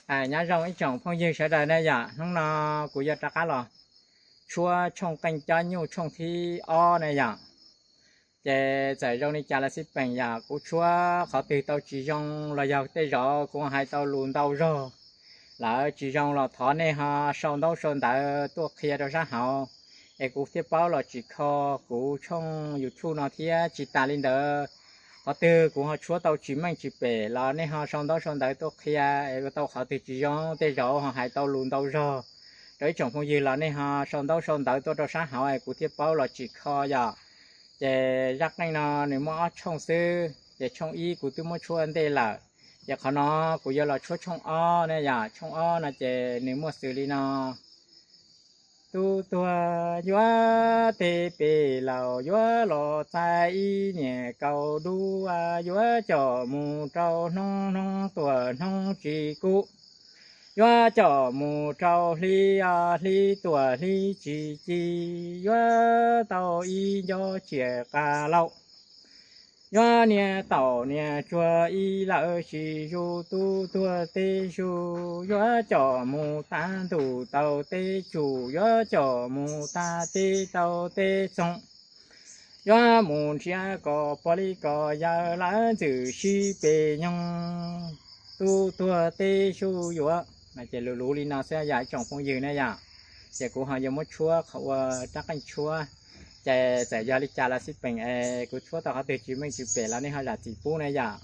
Nyob zoo ib tsoom phooj ywg sawv daws ne yom, hnub no kuv yuav rov qab los tshuab tshooj qeej cob nyuj tshooj thib ob ne yom. Ces txawm zoo li cas los xij peem yom, kuv tshuab qhov twg tau tsis zoo los yog tej zaum kuv hais tau lus ntau zog lawm tsis zoo los thov nej ho sau ntaub sau ntawv tuaj qhia rau sab hauv, es kuv thiaj paub los tsim kho kuv tshooj YouTube no thiab. Tsis tas li ntawd, qhov twg kuv ho tshuab tau tsis meej tsis pem los nej ho sau ntaub sau ntawv tuaj qhia es ua tau qhov twg tsis zoo, tej zaum ho hais tau lus ntau zog rau ib tsoom phooj ywg los nej ho sau ntaub sau ntawv tuaj rau sab hauv es kuv thiaj paub los tsim kho yom. Ces zaj qeej no nws muaj ob tshooj xwb, ces tshooj ib kuv twb muab tshuab ua ntej lawm, ces qhov no kuv yuav los tshuab tshooj ob ne yom. Tshooj ob no ces nws muaj xws li no: Tub tuag yuav teb pem laus, yuav los txais ib niam kaus dub, yuav coj mus rau hnub, hnub tuaj hnub tsis kub, yuav coj mus rau hli, hli tuaj hli tsis ci, yuav tau ib nco ciam qas lauj. Yuav niag taum niag tsuag ib lawm tsis zus, tub tuag teb zus, yuav coj mus tav ntuj tau teb tsum, yuav coj mus tav teb tau teb txoog, yuav mus nrhiav kom pog li kom yawg lawv ntxwm sib pes nyoog, tub tuag teb zus yuav. Ces luv luv li no xwb yom ib tsoom phooj ywg ne yom. Ces kuv ho yuav muab tshuab qhov ua rab qeej tshuab, ces txawm yog li cas los xij peem es kuv tshuab tau qhov twg tsis meej tsis pem los nej ho zam txim pub ne yom.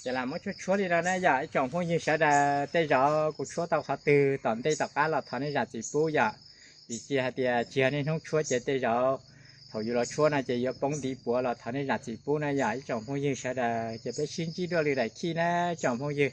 Ces lam muab tshuab tshuab li no na yom ib tsoom phooj ywg sawv daws, tej zaum kuv tshuab tau qhov twg tom ntej tom qab los thov nej zam txim pub yom. Vim cia hais tias tsis yog niaj hnub tshuab ces tej zaum thaum yus los tshuab no ces yuav poob ntiv puav los thov nej zam txim pub na yom ib tsoom phooj ywg sawv daws. Ces peb sib ntsib dua lwm daim khij na ib tsoom phooj ywg.